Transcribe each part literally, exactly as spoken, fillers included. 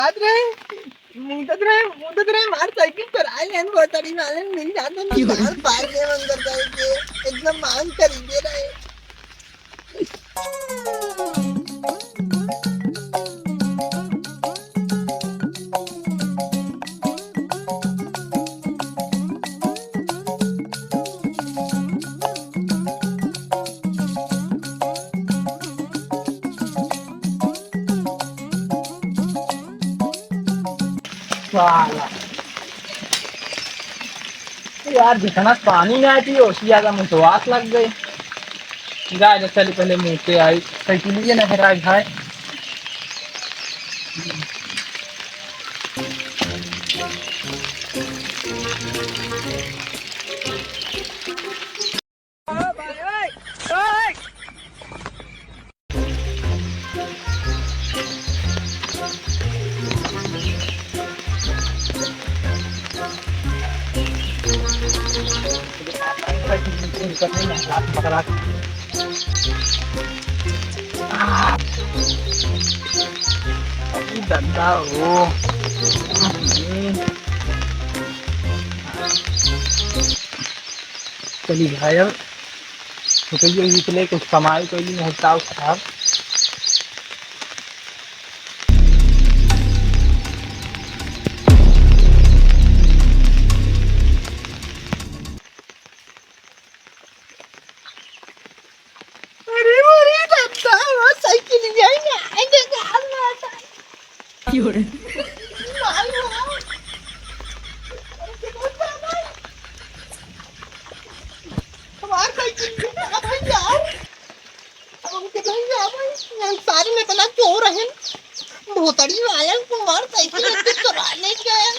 याद रहे, मूतत रहे, मूतत रहे, हमार साइकिल चोराइ लेन, भोसड़ी वाले मिल जाते, क्यों रे? निकाल पार के मन करता है कि एकदम मांग खरीदे रहे। साला। यार, जितना पानी ना पी, उससे ज्यादा मुझे प्यास लग गई। जाए तो चल, पहले मुंह पे आई, साइकिल ये ना हेराए भाई। चली भाई, अब रुपये निकले, कुछ कमाई कोई नहीं होता खराब। अरे, अरे, दादा, वो साइकिल जाए ना, आगे का हाल ना आता। क्यों रे? माई, माई। अरे, कितना बड़ा भाई। हमार साइकिल भी ना भाई यार। अब हम कितना जाए भाई? यहाँ सारे में इतना चोर हैं। भोसड़ी वाले हमार साइकिल लेके चुरा ले गए।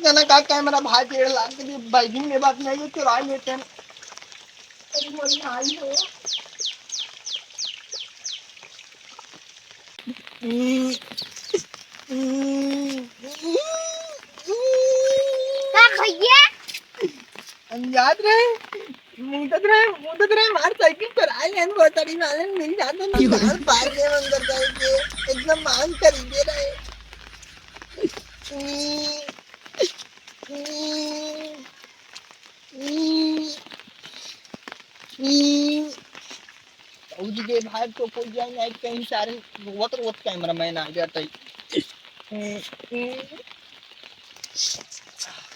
जना का कैमरा भाई डेढ़ लाख के लिए बाइकिंग में बात नहीं है, चुरा लेते हैं। अरे मोरी माई हो। का भैया? हम याद रहे, मूतत रहे, मूतत रहे, हमार साइकिल चुराइ लेन, भोसड़ी वाले मिल जाते, क्यों? निकाल पार के मन करता है कि एकदम मांग खरीदे रहे। फौजी के भाई तो कोई जाए नहीं, कहीं सारे रोवत रोवत कैमरा मैन आ जाता है।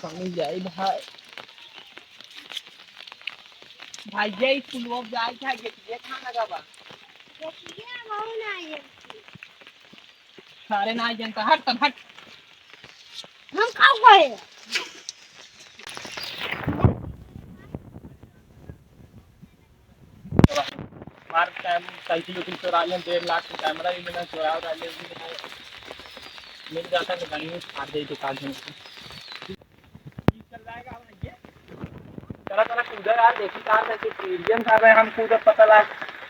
कहीं जाए भाई। भाई, ये स्कूल में जाए था, ये, ये कहाँ लगा बा? ये, ये वो ना, ये। सारे ना जनता, हट तब हट। हम का कहे? मार टाइम साइकिल उकिल चोरा लेन, डेढ़ लाख के कैमरा भी मैंने चोरा उरा ले, मिल जाता तो गाड़ी में फाड़ दे दुकान में। चला, चला, कूदा यार, देखी कहाँ से सीढ़ियन था, हम कूदा पता ला,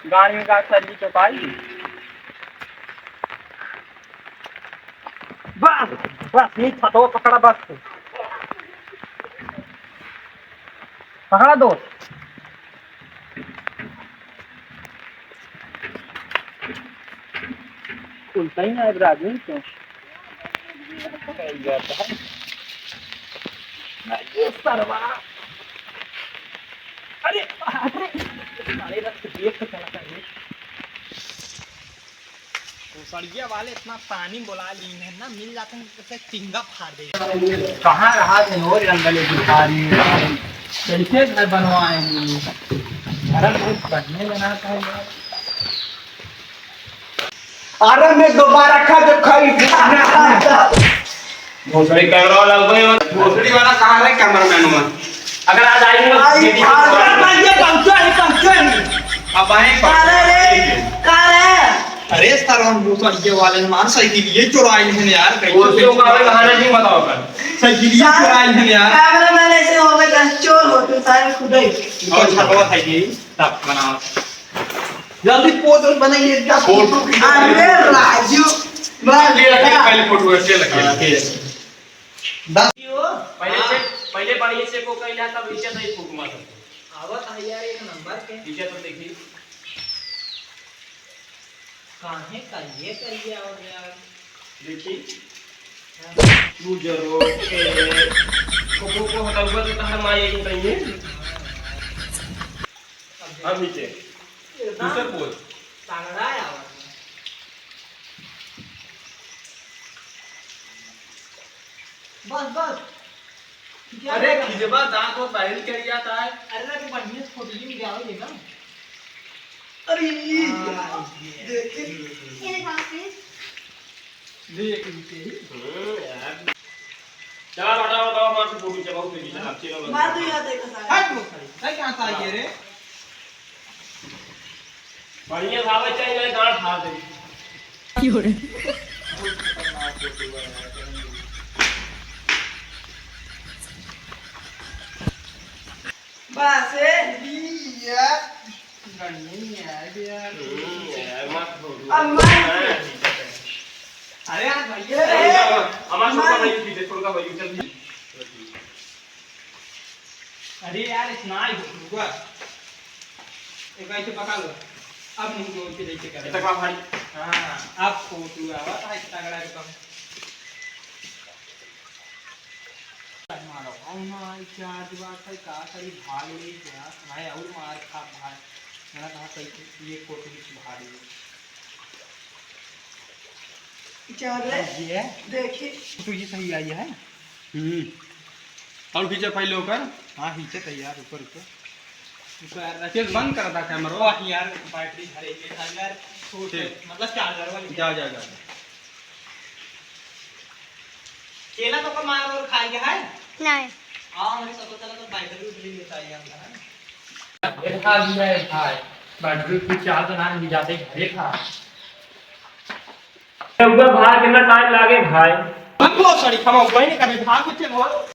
गाड़ी में का सर जी चौपाई। बस, बस, ये छतवा पकड़ा, बस। पकड़ा दो। खुलता ही ना है, राजू, तो। सही बात है। ना, ये सरवा। अरे, हट रे। साले रथ देख के चला कर रे। भोसड़िया वाले इतना पानी बोला ली है ना, मिल जाते हैं तो टिंगा फाड़ दे। कहाँ रहा थे वो जंगल भिखारी, कैसे घर बनवाए हैं? घर बहुत बढ़िया बनाता है यार। अरे मैं दोबारा खा जो खाई। भोसड़ी कैमरा वाला हो गए। भोसड़ी वाला कहाँ रहे कैमरामैन हुआ? अगर आज आई हुआ, आई, ये भी आज तो आई, ये पहुंचो, ये पहुंचो, ये। अब आए, अरे रे, कहाँ रहे? अरे सर, हम भोसड़िया वाले हमार साइकिल ये चुराई है यार, कैसे भोसड़ियों का हमें कहाना नहीं बताओ कर। साइकिल ये चुराई है यार। कैमरामैन ऐसे हो गए, चोर हो तुम सारे खुद ही। और छपवा था ये, तब बनाओ। जल्दी पोज और बनाइए, जल्दी। फोटो खींचो। अरे राजू, बस ये रखिए, बेटा। पहले फोटो रखिए, लगे। हाँ, ठीक है। दस। पहले हाँ। चेक, पहले बढ़िया से को कइला, तब इज्जत नहीं फूकमा सब। आवत है यार, एक नंबर के। इज्जत तो देखी। काहे का ये कर लिया और यार? देखी, तू जरो के को को को हटाउबा तो तहर माई आई बताइए। अब नीचे। एकदम दूसर बोल। तगड़ा है आवाज। बस, बस। अरे, खिजबा दांत और बाहर कर जाता है। अरे, ना, कि बढ़िया से फोटो भी निकालो ये ना। अरे, ये हाँ, यार, ये। देखे। ये देखो, please। देख, इनके ही। हम्म, यार। चला, हटाओ, हटाओ, हमारे से फोटो खिंचाओ, फिर खींचा, आप चलो, मार दो यार, देखो सारे। हट, वो खड़ी। भाई, कहाँ से आ गया रे? बढ़िया भावे चाहिए, मैं गांड फाड़ दे। क्यों रे? बस, ए, ई यार, बढ़िया नहीं आया यार। हम्म, यार, मत बोलो। अब मत। हाँ, ठीक है। अरे यार, भैया, हमारा छोटा भाई पीछे, छोटा भाई, चल। अरे यार, इतना ही हो, रुको। एक ऐसे पकड़ लो। अब मुंह जोड़ के देखे कर। इतना भाई। हाँ, अब फोटो आवा था, इतना बड़ा एकदम। मारो, आओ ना, आई क्या आज बात है, का करी, भाग ले क्या? भाई, और मार खा, भाई। मैंने कहा, कहीं ये फोटो भी भाग ले। चल रे, ये है। देखी। तो ये सही आई है। हम्म। और खींचे पहले ऊपर। हाँ, खींचे तैयार, ऊपर, ऊपर। ऊपर रख। चल, बंद कर दा कैमरा। वाह यार, बैटरी भरे के था यार, छोटे, ठीक। मतलब चार्जर वाली। जा, जा, जा। केला तो का मार और खाए के है? नहीं। आओ, हमरे सब चला तो बैटरी उतरी लेता है यार, है ना? ये खा लिया है भाई, बैटरी की चार्ज ना, नहीं जाते घरे खा। उधर भाग के ना टाइम लागे भाई। हम बहुत सारी खमा हुआ ही नहीं करे, भाग कुछ बोल।